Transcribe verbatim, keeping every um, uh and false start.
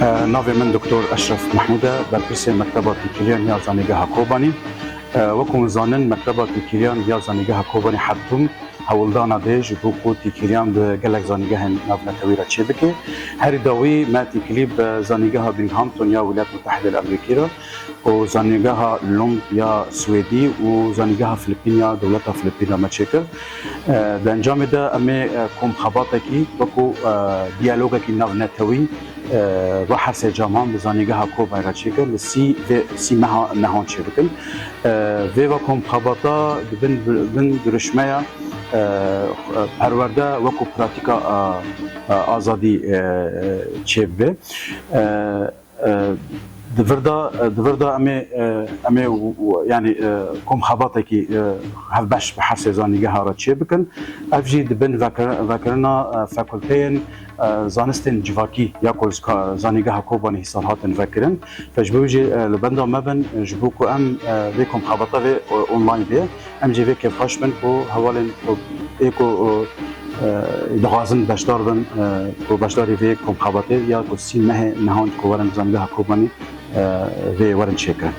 Navê min Doktor Eşref Mehmûd e, berpirsê Mekteba Têkiliyan ya Zanîngeha Kobanî. Wekû hûn zanin, Mekteba Têkiliyan ya Zanîngeha Kobanî her tim hewldana dê ji bo ku têkiliyan bi gelek zanîngehên navnetewî re çêbike. Herî dawî me têkilî bi Zanîngeha Binghamton ya Wîlayet Mutehîde li Amerîkî re û Zanîngeha Lund ya Swêdî û Zanîngeha Filipîn ya Dewleta Filipîn re me çêkir. Di encamê de em ê, e, komxebatekî wekû, e, diyalogekî navnetewî, e, ve her sê caman bi Zanîngeha Kobanî re çêkir, li sî vê sî meha nehan çêbikin. E, vê ve komxebata di bin, bin girişmeya, e, perwerde wekû pratîka, e, e, azadî, e, çêbibe. E, E, di vir de, di vir de em ê, e, em ê w-, w-, yanî, e, komxebatekî, e, hevbeş bi her sê zanîngeha re çêbikin. Ev jî di bin vekir-, vekirina, e, fakulteyên, e, zanistên civakî ya ku ji ka-, Zanîngeha Kobanê îsal hatin vekirin. Fe ji bo wî jî, e, li benda me bin, e, ji bo ku em, e, vê komxebata vê, e, online bê. Em jî vê kêfxweş bin ku hevalên ku ê ku, e, dixwazin beşdar bin, e, ku beşdarî vê komxebatê ya ku sî mehê nehan ku werin Zanîngeha Kobanî, e, vê werin çêkirin.